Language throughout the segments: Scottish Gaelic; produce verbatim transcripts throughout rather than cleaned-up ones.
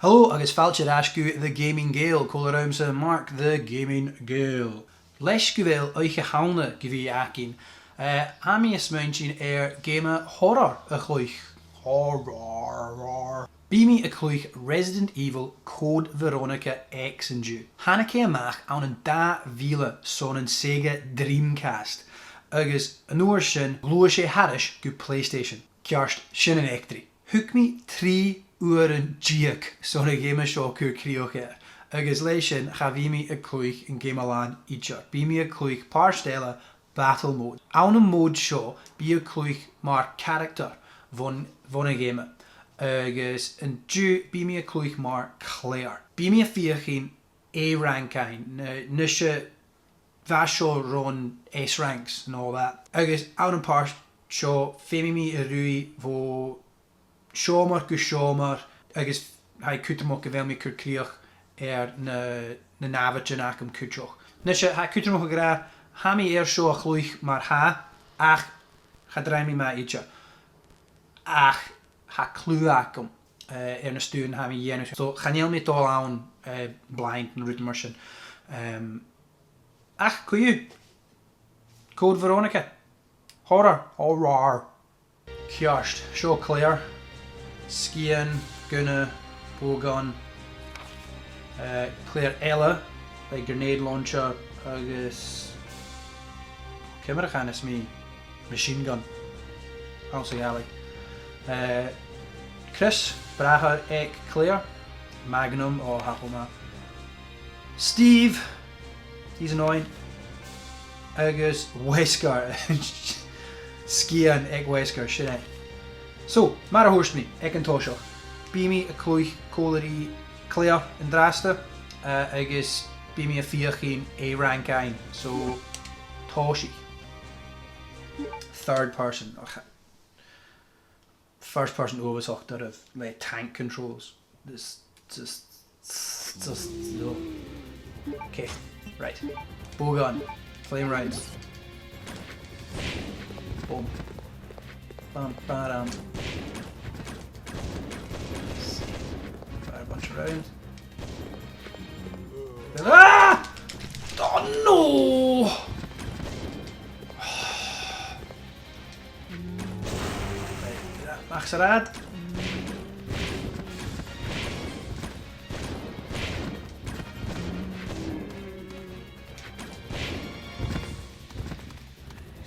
Hello agus fàilte air ais gu The Gaming Gael, còmhla riumsa, Mark the Gaming Gael. Leis gu bheil Oidhche Shamhna gu bhith againn, eh, tha mi a' smaointinn air geama horror a chluich. Horror. Bidh mi a' cluich Resident Evil Code Veronica X an-diugh. Thàinig e a-mach ann an dà mhìle son an Sega Dreamcast, agus an uair sin ghluais e thairis gu PlayStation. Ceart, sin an eachdraidh. Thug mi trì uairean deug son a' gheama seo a chur crìoch air, agus leis sin cha bhi mi a' cluich an geama làn idir. Bidh mi a' cluich pàirt eile, Battle Mode. Ann am mode seo, bidh thu a' cluich mar character bhon, bhon a' gheama, agus an-diugh bidh mi a' cluich mar Claire. Bidh mi a' feuchainn A rank fhaighinn, na, nise bha seo ron S ranks and all that. Agus ann am pàirt seo, feumaidh mi a' ruith bho seòmar gu seòmar, agus tha e cudromach gu bheil mi a' cur crìoch air na, na nàimhdean agam cuideachd. Nise, tha e cudromach a ràdh, tha mi air seo a chluich mar-thà, ach cha do rinn mi math idir. Ach tha clue agam, eh, air na stuthan a tha mi a' dèanamh. So, chan eil mi a' dol ann, eh, blind no rudan mar sin. Em, ach, co-dhiù. Code Veronica. Horror. Horror. Ceart. Seo Claire. Sgian, gunna, bowgun. Eh, Claire eile, le grenade launcher agus ciamar a chanas mi, machine gun. Anns a' Ghàidhlig. Eh, Chris, bràthair aig Claire. Magnum, o, tha e cho math. Steve, he's annoying. Agus Wesker. Sgian aig Wesker, sin e. So, mar a thuirt mi aig an toiseach, bidh mi a' cluich còmhla ri Claire an-dràsta, eh, agus bidh mi a' feuchainn A rank fhaighinn. So, tòisich. Third person. Och, first person uabhasach doirbh le tank controls. This just, just, no. Okay, right. Bowgun. Flame rounds. Boom. Bam, bam. Fire a bunch of rounds. Ah! Oh no! Right, a-mach às an rathad.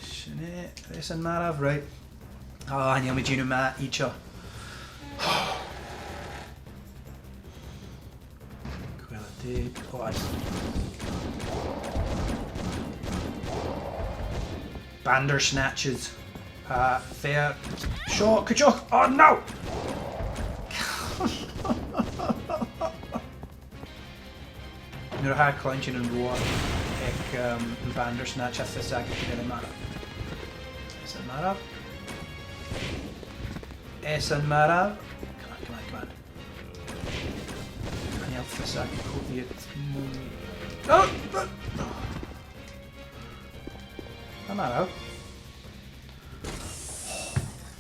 Sin e, 's e sin marbh, right. Ah, chan eil mi a' dèanamh math idir. Quality. Oh, I... Bandersnatches. Uh, fair. Seo, cuideachd. Oh, no! Nuair a tha e a' cluinntinn an rogha aig, um, am Bandersnatch, tha fios agad gu bheil e marbh. 'S e marbh. 'S e marbh. Come on, come on, come on. Chan eil fios agam cò iad. Oh! Tha e marbh.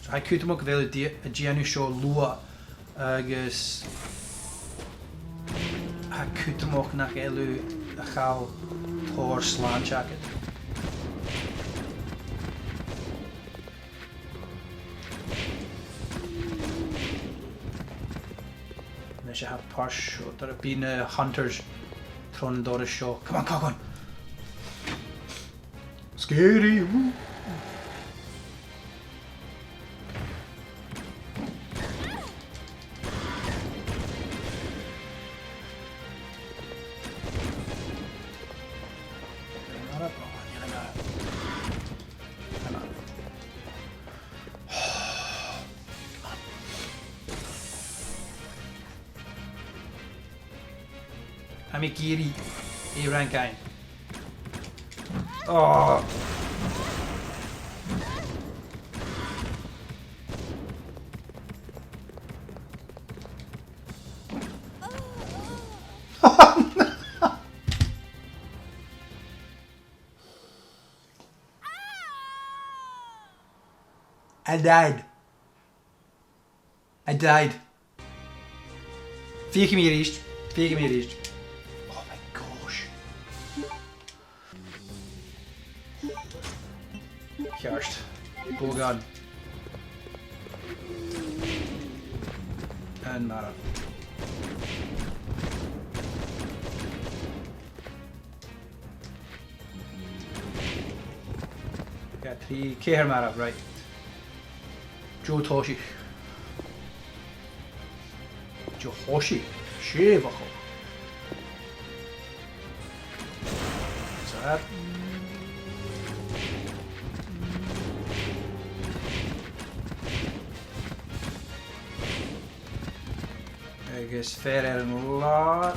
Tha e cudromach gu bheil thu a' dèanamh seo luath agus tha e cudromach nach eil thu a' call tòrr slàinte agad. Nise, tha pàirt seo, dà, bidh na hunters tron an doras seo. Come on, come on. Scary. Woo. Tha mi ag iarraidh A rank fhaighinn. Oh. I died. I died. Feuchaidh mi a-rithist. Feuchaidh mi a-rithist. Oh my gosh. Ceart. Bogan. Aon marbh. Dhà, trì, ceithir marbh, right. Deagh thoiseach. Deagh thoiseach. Sèimh aca. Sad. Agus fear air an làr.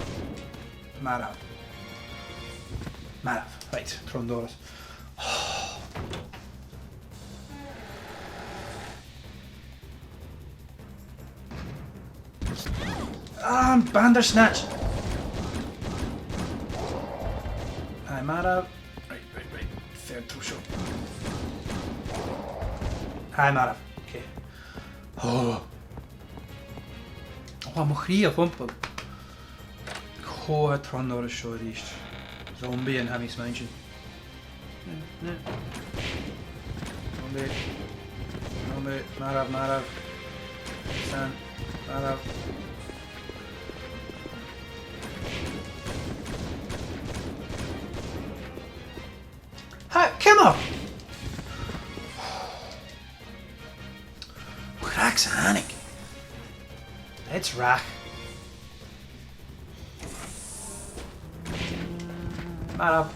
Marbh. Marbh. Right, tron doras. Ah, Bandersnatch! Aye, marbh. Right, right, right. Fear tro seo. Aye, marbh. Okay. Oh. Oh, mo chridhe a' pumpadh. Cò tha tron doras seo a-rithist? Zombie an tha mi a' smaoineachadh. Zombie. Zombie. Marbh, marbh. Sin. Marbh. Ha, come on! Crack Sonic. It's rack. Marbh.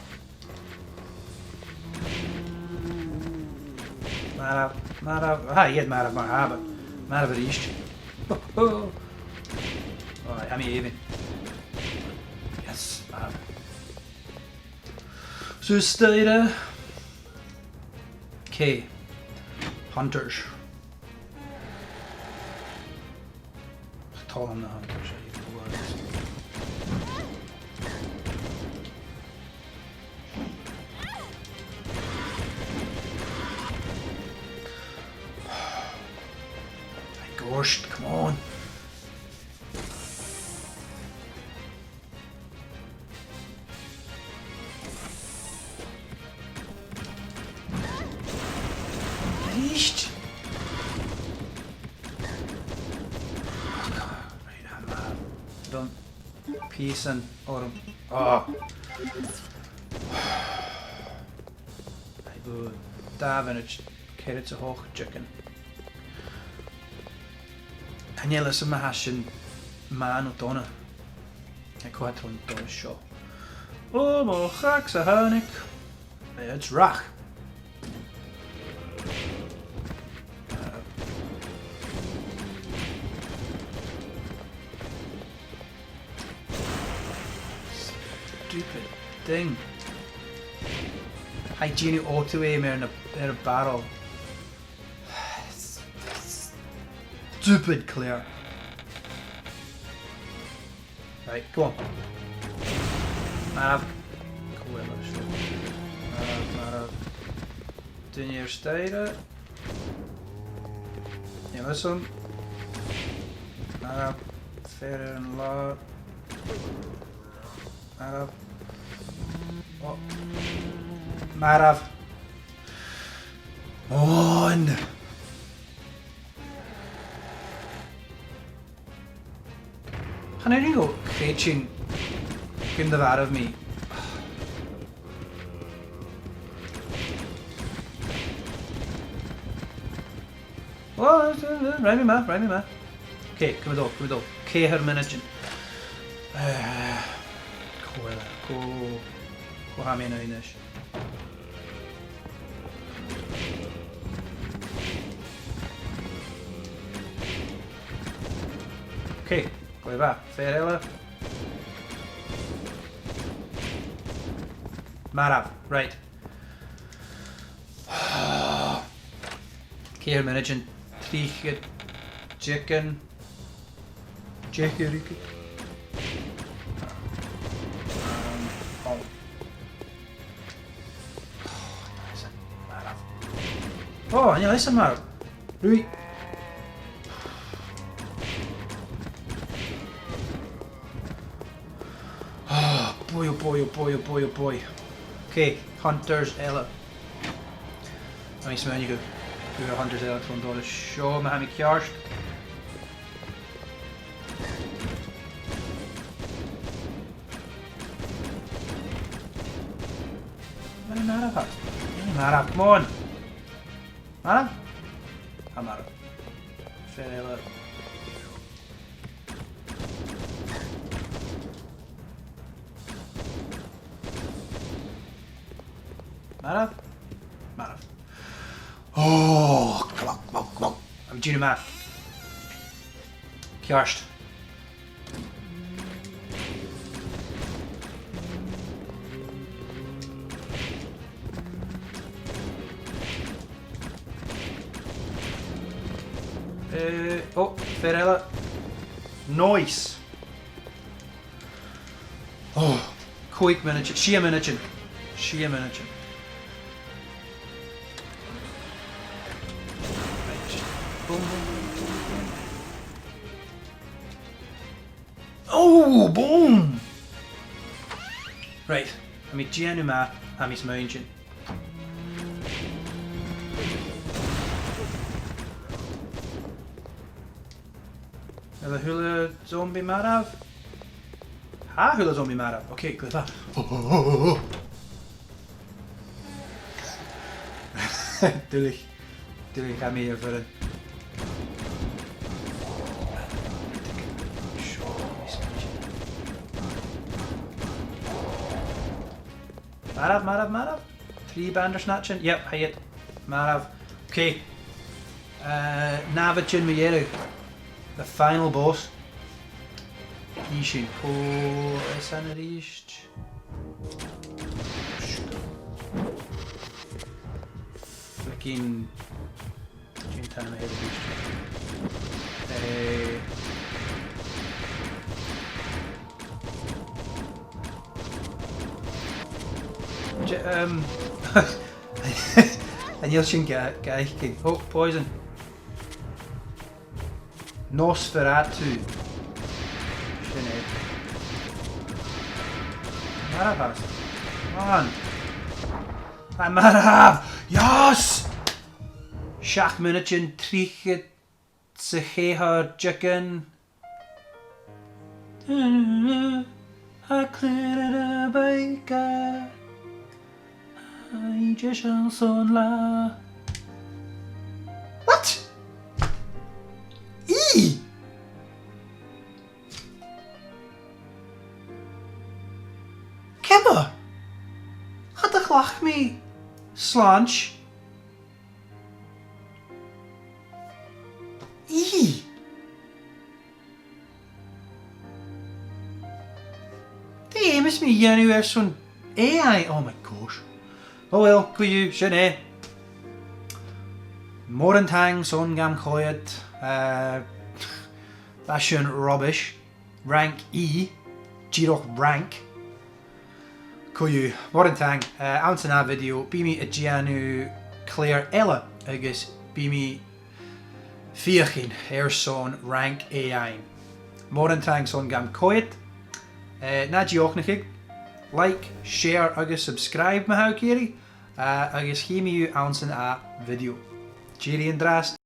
Marbh, marbh. Ah, iad marbh mar-thà, but marbh a-rithist. Oh, tha mi even. Yes, marbh. So, staidhre. Okay. Hunters. Tha tòrr ann na hunters, eh? Tha e goirt, come on. A-rithist. Right, I'm, uh, done. Peace and autumn. Ah. Aye, bho, dà mhionaid, ceathrad 's a h-ochd diogan. Chan eil fhios agam ma tha sin math no dona. Aye, cò tha tron doras seo? Oh, mo chreach-sa-thàinig. It's rack. Uh, Stupid thing. Tha e a' dèanamh auto-aim air na, air a' bharrel. Stupid Claire. Right, go on. Marbh. Go on, let's go. Marbh, marbh. Duine air staidhre. Nì mise. Marbh. Fear air an làr. Marbh. Oh. Marbh. On! Chan eil e gu creidsinn gun do mharbh mi. Oh, rinn mi math, rinn mi math. Okay, cùm a' dol, cùm a' dol. Ceithir mionaidean. Eh, cò eile, cò, cò tha mi an aghaidh a-nis? Okay, glè mhath. Fear eile. Marbh, right. Ceithir mionaidean, trithead diogan. Diogan. Um, oh. Oh, chan eil fhios agam. Ruith. Boy, oh boy, oh boy, oh boy, oh boy. Okay, hunters eile. Tha mi a' smaoineachadh gu bheil hunters eile tron doras seo, ma tha mi ceart. Marbh, marbh, marbh, come on. Marbh? Tha marbh. Fear eile. Marbh? Marbh. Oh, come on, come on, come on. Tha mi dèanamh math. Ceart. Eh, oh, fear eile. Nice. Oh, còig mionaidean, sia mionaidean. Sia mionaidean. Right, just boom, boom, boom, boom, boom. Oh, boom! Right, tha mi dèanamh math, tha mi a' smaoineachadh. A bheil a h-uile zombie marbh? Tha a h-uile zombie marbh. Okay, glè mhath. Oh, oh, oh, oh, oh. Duilich. Duilich, tha mi air bhioran. Marbh, marbh, marbh. Trì Bandersnatchan? Yep, tha iad. Marbh. Okay. Eh, nàimhdean mu dheireadh. The final boss. Chì sinn cò as fheàrr a-rithist. Fucking Dèan taitneamh air a' bhìos. Eh. Dè, um, chan eil sin ga, ga fhaicinn. Oh, poison. Nosferatu. Sin e. Marbh às. Come on. Tha e marbh! Yes! Seachd mionaidean, trithead 's a ceithir diogan. A' clìoradh na bàird. Aidh, deiseil son là. What? Aidh! Ciamar? Cha do chleachd mi slàinte. Aidh! Dè am feum mi a dhèanamh airson A I? Oh my gosh. Oh well, co-dhiù, sin e. Mòran taing son gam choimhead. Eh, bha sin rubbish. Rank E. Dìreach rank. Co-dhiù, mòran taing, eh, anns an ath video, bidh mi a' dèanamh clàr eile agus bidh mi a' feuchainn airson rank A I. Mòran taing son gam choimhead. Eh, na dìochuimhnichibh, like, share agus subscribe ma tha sibh ag iarraidh, eh, agus chì mi sibh anns an ath video. Tìoraidh an-dràsta.